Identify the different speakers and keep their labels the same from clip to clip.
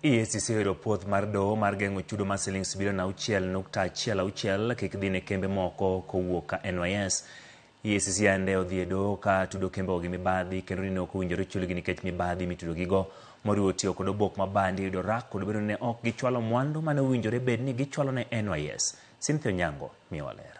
Speaker 1: EACC oyudo puoth mar doho mar geng'o chudo mar silings bilion 6.16 kik dhi ne kembe moko kowuok ka NYS. EACC yande odhi e doho ka tudo kembego gi mibadhi kendo ni ne ok owinjore chulgi nikech mibadhi mitudogigo moriwo tiyo kod obok ma bandi yudo rak kod bedo ni ne ok gichwalo mwandu mane owinjore bed ni gichwalo ne NYS. Cynthia Onyango miyowa ler.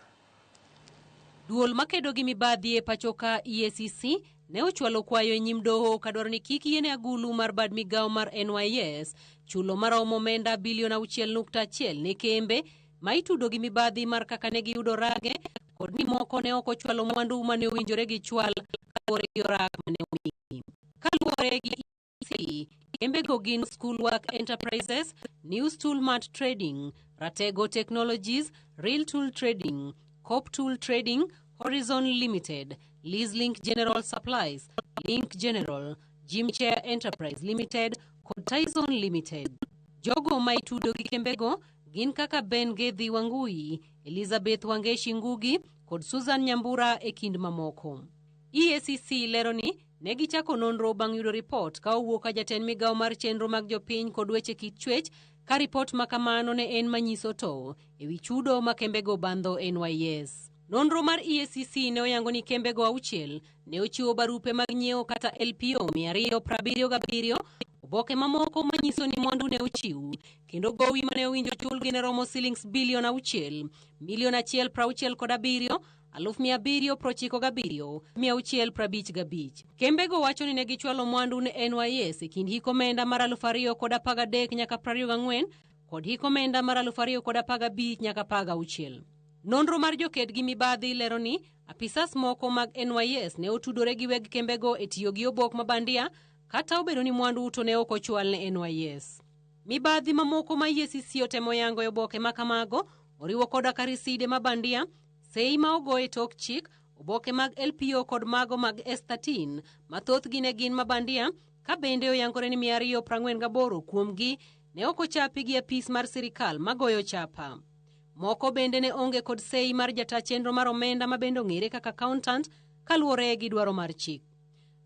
Speaker 2: Duol makedo gi mibadhi e pachoka EACC ne ochwalo kwayo e nyim doho kadwaro ni kik yiene agulu mar bad migawo mar NYS chulo maromo omenda bilion 6.1 ne kembe ma itudo gi mibadhi mar kaka ne giyudo rage kod ni moko ne ok ochwalo mwandu mane owinjore gichwal kaluwore gi orak mane omigi. Kaluwore gi EACC, kembego gin Schoolwork Enterprises, New Stool Mart Trading, Ratego Technologies, Real Tool Trading, Cop Tool Trading, Horizon Limited, Link General Supplies, Link General, Jim Chair Enterprise Limited kod Tyson Limited. Jogo ma itudo gi kembego gin kaka Ben Gethi Wangui, Elizabeth Wangeshi Ngugi kod Susan Nyambura e kind mamoko. EACC lero ni ne gichako nonro bang' yudo ripot ka owuok ka jatend migawo mar chenro mag jopiny kod weche kit chwech ka ripot ma kamano ne en manyiso to ewi chudo ma kembego bandho NYS. Nonro mar EACC ne oyango ni kembego 6 ne ochiwo barupe mag nyiewo kata LPO 277, oboke mamoko manyiso ni mwandu ne ochiw kendo gowi mane owinjo chulgi ne romo silings bilion 6 milion 1 67 797 655. Kembego wacho ni ne gichwalo mwandu ne NYS e kind hik omenda mar 2013 nyaka 24 kod hik omenda mar 2015 nyaka 16. Nonro mar joked gi mibadhi lero ni apisas moko mag NYS ne otudore gi weg kembego e tiyo gi obok mabandia kata obedo ni mwandu to ne ok ochwal ne NYS. Mibadhi mamoko ma EACC otemo yango e oboke ma kamago oriwo koda ka riside ma bandia, sei ma ogo e tok chik, oboke mag LPO kod mago mag S13 ma thothgi ne gin mabandia, ka bende oyangore ni 248 kuomgi ne ok ochapi gi apis mar sirikal magoyo chapa. Moko bende ne onge kod sei mar jata chenro mar omenda ma bende ong'ere kaka accountant kaluwore gi dwaro mar chik.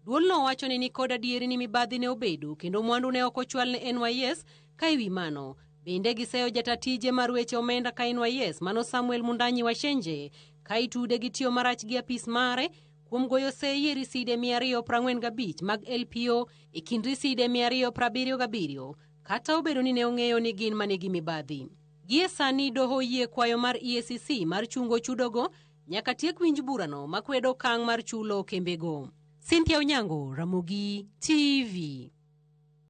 Speaker 2: Duolno wacho ni nikod adieri ni mibadhi ne obedo kendo mwandu ne ok ochwal ne NYS ka ewi mano bende giseyo jata tije mar weche omenda ka NYS mano Samuel Mundanyi Washenje ka itude gi tiyo marach gi apis mare kuom goyo sei e riside 245 mag LPO e kind riside 277 kata obedo ni ne ong'eyo ni gin manigi mibadhi. Gie sani doho oyie kwayo mar EACC mar chungo chudogo nyaka tiek winj burano makwedo okang' mar chulo kembego. Cynthia Onyango, Ramogi TV.